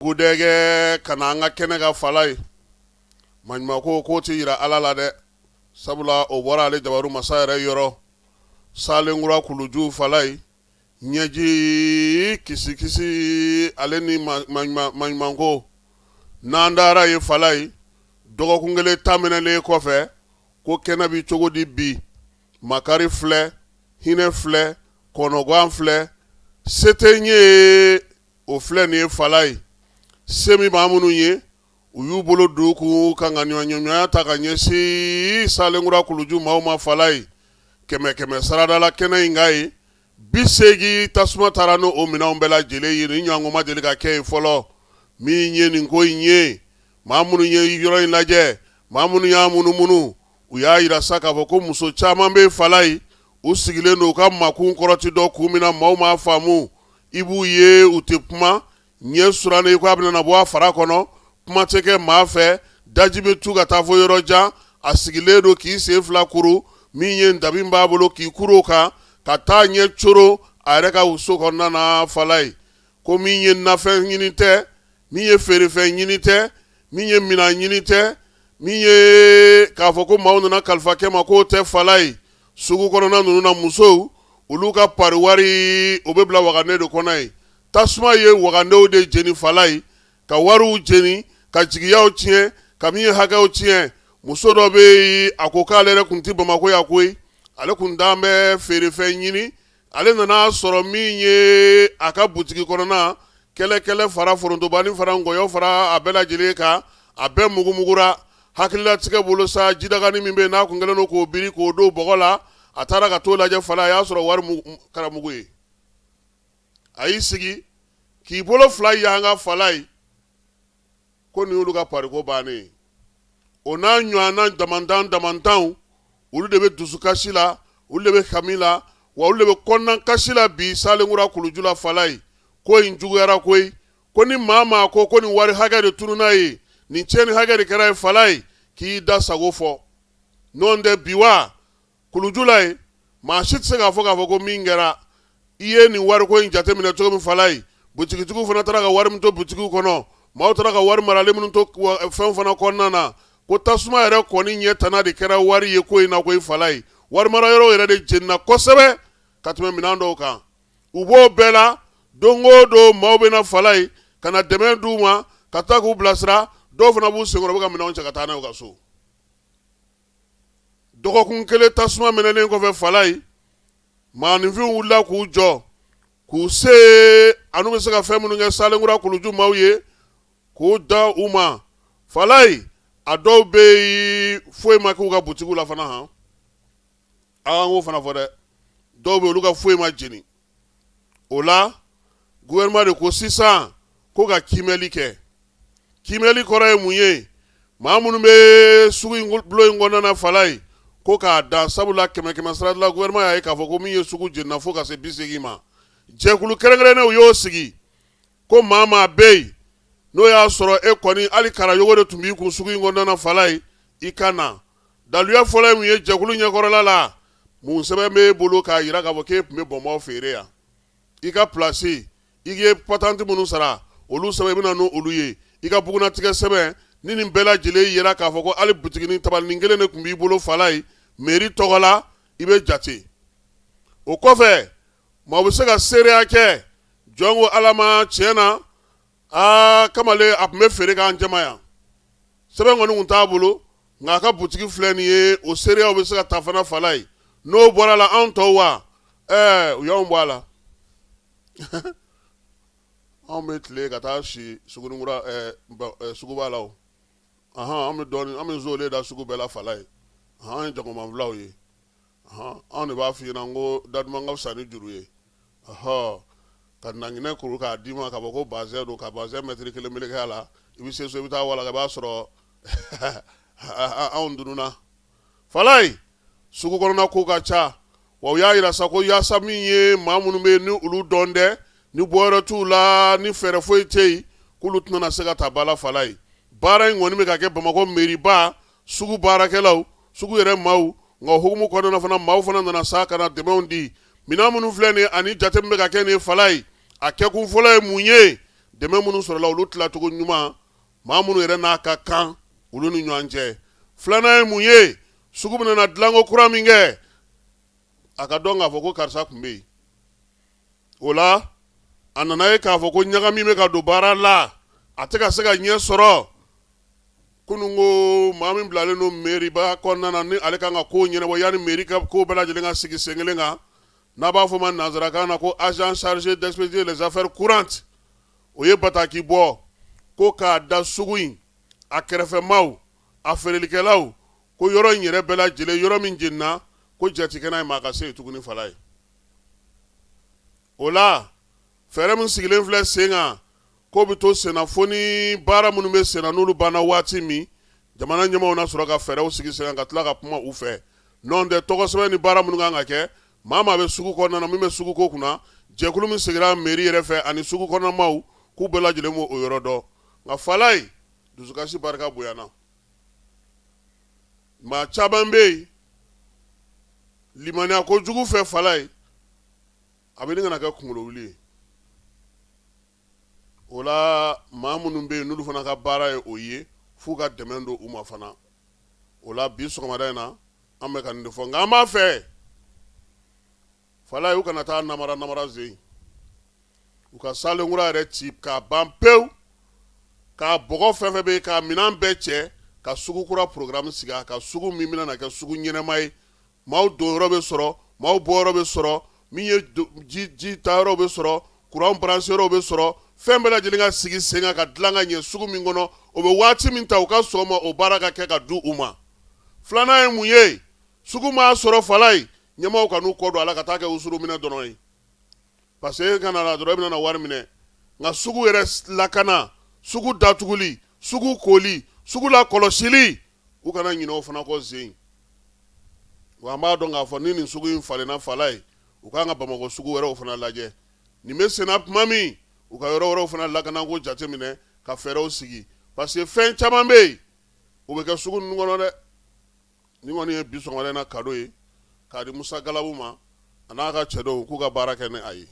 Gudɛgɛ ka na an ka kɛnɛ kan Falaye maɲumanko k'o tɛ yira Ala la dɛ, sabula o bɔra ale jabaru masa yɛrɛ yɔrɔ Salenkura kuluju Falaye ɲɛji kisikisi ale ni maɲumanko n'an taara yen Falaye dɔgɔkun kelen ta mɛnɛlen kɔfɛ ko kɛnɛ bɛ cogo di bi makari filɛ hinɛ filɛ kɔnɔgan filɛ se tɛ n ye o filɛ nin ye Falaye se min maa minnu ye u y'u bolo don kun ka ŋaniya ta ka ɲɛsin Salenkura kuluju maaw ma Falaye kɛmɛ kɛmɛ sarada la kɛnɛ in kan yen 80 tasuma taara n'o o minɛnw bɛɛ lajɛlen ye nin ɲɔgɔn ma deli ka kɛ yen fɔlɔ min ye nin ko in ye maa minnu ye yɔrɔ in lajɛ maa minnu y'a munumunu u y'a yira sa k'a fɔ ko muso caman bɛ Falaye u sigilen don u ka makun kɔrɔ tɛ dɔn kun min na maaw m'a faamu i b'u ye u tɛ kuma ɲɛ surannen i ko a bɛna na bɔ a fara kɔnɔ kuma tɛ kɛ maa fɛ daji bɛ tu ka taa fo yɔrɔ jan a sigilen don k'i sen fila kuru min ye dabi b'a bolo k'i kuru o kan ka taa ɲɛ coro a yɛrɛ ka so kɔnɔna na Falaye ko min ye nafɛn ɲini tɛ min ye feerefɛn ɲini tɛ min ye minɛn ɲini tɛ min ye k'a fɔ ko maaw nana kalifa kɛ ma k'o tɛ Falaye sugu kɔnɔna ninnu na musow olu ka pari wari o bɛ bila wagane de kɔnɔ yen tasuma ye wagandew de jeni Falaye ka wariw jeni ka jigiyaw tiɲɛ ka min ye hakɛw tiɲɛ muso dɔ bɛ yen a ko k'ale yɛrɛ tun tɛ Bamakɔ yan koyi ale tun t'an bɛ feerefɛn ɲini ale nana sɔrɔ min ye a ka butigi kɔnɔna kɛlɛkɛlɛ fara forontobani fara nkɔyɔ fara a bɛɛ lajɛlen kan a bɛɛ mugumugura hakililatigɛ bolo sa jidagani min bɛ yen n'a kun kɛlen don k'o biri k'o don bɔgɔ la a taara ka t'o lajɛ Falaye a y'a sɔrɔ wari kɛra mugu ye a y'i sigi k'i bolo fila yanga Falaye ko nin y'olu ka pariko bannen ye o n'a ɲɔgɔnna damantan damantanw olu de bɛ dusukasi la olu de bɛ hami la wa olu de bɛ kɔnɔna kasi la bi Salenkura kuluju la Falaye ko in juguyara koyi ko ni maa maa ko ko nin wari hakɛ de tununna yen nin tiɲɛni hakɛ de kɛra yen Falaye k'i da sago fɔ n'o tɛ bi wa kuluju la yen maa si tɛ se k'a fɔ k'a fɔ ko min kɛra i ye nin wariko in jateminɛ cogo min Falaye butigitigiw fana taara ka wari min to butigiw kɔnɔ maaw taara ka wari maralen minnu to fɛn fana kɔnɔna na ko tasuma yɛrɛ kɔni ɲɛ tana de kɛra wari ye ko in na koyi Falaye wari mara yɔrɔw yɛrɛ de jenina kosɛbɛ ka tɛmɛ minɛn dɔw kan u b'o bɛɛ la don o don maaw bɛ na Falaye ka na dɛmɛ d'u ma ka taa k'u bilasira dɔw fana b'u senkɔrɔ u bɛ ka minɛnw cɛ ka taa n'a ye u ka so dɔgɔkun kelen tasuma mɛnɛnen kɔfɛ Falaye maaninfinw wulila k'u jɔ k'u se an'u bɛ se ka fɛn minnu kɛ Salenkura kuluju maaw ye k'u da u ma Falaye a dɔw bɛ yen foyi ma k'u ka butigiw la fana han an k'o fana fɔ dɛ dɔw bɛ olu ka foyi ma jeni o la gouvernement de ko sisan ko ka kiimɛli kɛ kiimɛli kɔrɔ ye mun ye maa minnu bɛ sugu in bulon in kɔnɔna na Falaye ko k'a dan sabula kɛmɛ kɛmɛ sara la gouvernement y'a ye k'a fɔ ko min ye sugu jenina fo ka se 80 ma jɛkulu kɛrɛnkɛrɛnnen u y'o sigi ko maa maa bɛ yen n'o y'a sɔrɔ e kɔni hali karayogo de tun b'i kun sugu in kɔnɔna na Falaye i ka na daluya fɔlɔ ye mun ye jɛkulu ɲɛkɔrɔla la mun sɛbɛn b'e bolo k'a jira k'a fɔ k'e tun bɛ bɔnbɔn feere yan i ka pilasi i ye patante minnu sara olu sɛbɛn i bɛ na n'olu ye i ka bugunnatigɛ sɛbɛn ni nin bɛɛ lajɛlen yera k'a fɔ ko hali butiginin tabalinin kelen de tun b'i bolo Falaye mairie tɔgɔ la i bɛ jate o kɔfɛ maa bɛ se ka seereya kɛ jɔn ko ala ma tiɲɛ na aa kamalen a tun bɛ feere k'an jama yan sɛbɛn kɔni tun t'a bolo nka a ka butigi filɛ nin ye o seereyaw bɛ se ka ta fana Falaye n'o bɔra la anw tɔw wa ɛɛ u y'anw bɔ a la anw bɛ tile ka taa si Suguninkura suguba la o an bɛ dɔɔnin an bɛ zolen da sugu bɛɛ la Falaye an ye jagomanfilaw ye anw de b'a f'i ɲɛna ko da duman ka fisa ni juru ye ɔhɔ ka naginɛ kuru k'a d'i ma k'a fɔ ko bazɛn don ka bazɛn mɛtiri kelen meleke a la i bɛ se so i bɛ taa wala i b'a sɔrɔ anw dununna Falaye sugu kɔnɔna ko ka ca wa u y'a jira sa ko yaasa min ye maa minnu bɛ yen ni olu dɔn tɛ ni bɔyɔrɔ t'u la ni fɛɛrɛ foyi tɛ yen k'olu tɛna se ka ta ba la Falaye baara in kɔni bɛ ka kɛ Bamakɔ meriba sugu baarakɛlaw sugu yɛrɛ maaw nka o hukumu kɔnɔna fana maaw fana nana sa ka na dɛmɛw di minɛn minnu filɛ nin ani jate min bɛ ka kɛ nin Falaye a kɛkun fɔlɔ ye mun ye Dɛmɛ minnu sɔrɔla, olu tilacogo ɲuman, maa minnu yɛrɛ n'a ka kan olu ni ɲɔgɔn cɛ. Filanan ye mun ye? Sugu bɛna na dilanko kura min kɛ, a ka dɔn k'a fɔ ko karisa tun bɛ yen. O la a nana ye k'a fɔ ko ɲagami bɛ ka don baara la, a tɛ ka se ka ɲɛ sɔrɔ. Kunun ko maa min bilalen don meriba kɔnɔna na, ni ale kan ka ko ɲɛnabɔ yanni meri ka ko bɛɛ lajɛlen ka sigi sen kelen kan, n'a b'a fɔ ma nansarakan na ko agent chargé d'expédier les affaires courantes, o ye bataki bɔ ko k'a da sugu in a kɛrɛfɛmaw, a feerelikɛlaw, ko yɔrɔ in yɛrɛ bɛɛ lajɛlen, yɔrɔ min jenina, ko jate kɛ n'a ye, maa ka se yen tuguni. Fala ye o la, fɛɛrɛ min sigilen filɛ sen kan, k'o bɛ to senna fo ni baara minnu bɛ senna n'olu banna waati min, jamana ɲɛmaaw na sɔrɔ ka fɛɛrɛw sigi sen kan ka tila ka kuma u fɛ. N'o tɛ, tɔgɔsɛbɛn ni baara minnu kan ka kɛ, maa maa bɛ sugu kɔnɔna na, min bɛ sugu ko kunna, jɛkulu min sigira mairie yɛrɛ fɛ ani sugu kɔnɔnamaw, k'u bɛɛ lajɛlen b'o yɔrɔ dɔn. Nka Falaye, dusukasi barika bonyana. Maa caman bɛ yen, limaniya kojugu fɛ, Falaye, a bɛ ka na kɛ kunkolo wuli ye. O la maa minnu bɛ yen, n'olu fana ka baara ye o ye, f'u ka dɛmɛ don u ma fana. O la bi sɔgɔmada in na, an bɛ ka nin de fɔ. Nka an b'a fɛ, Falaye, u kana taa namara namara zen, u ka Salenkura yɛrɛ ci k'a ban pewu, k'a bɔgɔ fɛn fɛn bɛ yen, k'a minɛn bɛɛ cɛ, ka sugu kura programme sigi a ka sugu min bɛna kɛ sugu ɲɛnama ye. Maaw don yɔrɔ bɛ sɔrɔ, maaw bɔ yɔrɔ bɛ sɔrɔ, min ye ji ta yɔrɔ bɛ sɔrɔ, kuran branché yɔrɔ bɛ sɔrɔ, fɛn bɛɛ lajɛlen ka sigi sen kan ka dilan ka ɲɛ sugu min kɔnɔ. O bɛ waati min ta, u ka sɔn ma o baara ka kɛ ka di u ma. Filanan ye mun ye? Sugu m'a sɔrɔ, Falaye, ɲɛmaaw kan'u kɔ don a la ka taa kɛ usuru minɛ dɔrɔn ye, parce que e ka na la dɔrɔn, e bɛna wari minɛ. Nka sugu yɛrɛ lakana, sugu datuguli, sugu koli, sugu la kɔlɔsili, u kana ɲinɛ o fana kɔ zen. Wa an b'a dɔn k'a fɔ ni nin sugu in falenna, Falaye, u kan ka Bamakɔ sugu wɛrɛw fana lajɛ. Nin bɛ senna tuma min, u ka yɔrɔ wɛrɛw fana lakanako jateminɛ ka fɛɛrɛw sigi, parce que fɛn caman bɛ yen, o bɛ kɛ sugu ninnu kɔnɔ dɛ. Nin kɔni ye bi sɔgɔmada in na cadeau ye k'a di Musa Galabu ma, a n'a ka cɛdenw, k'u ka baara kɛ ni a ye.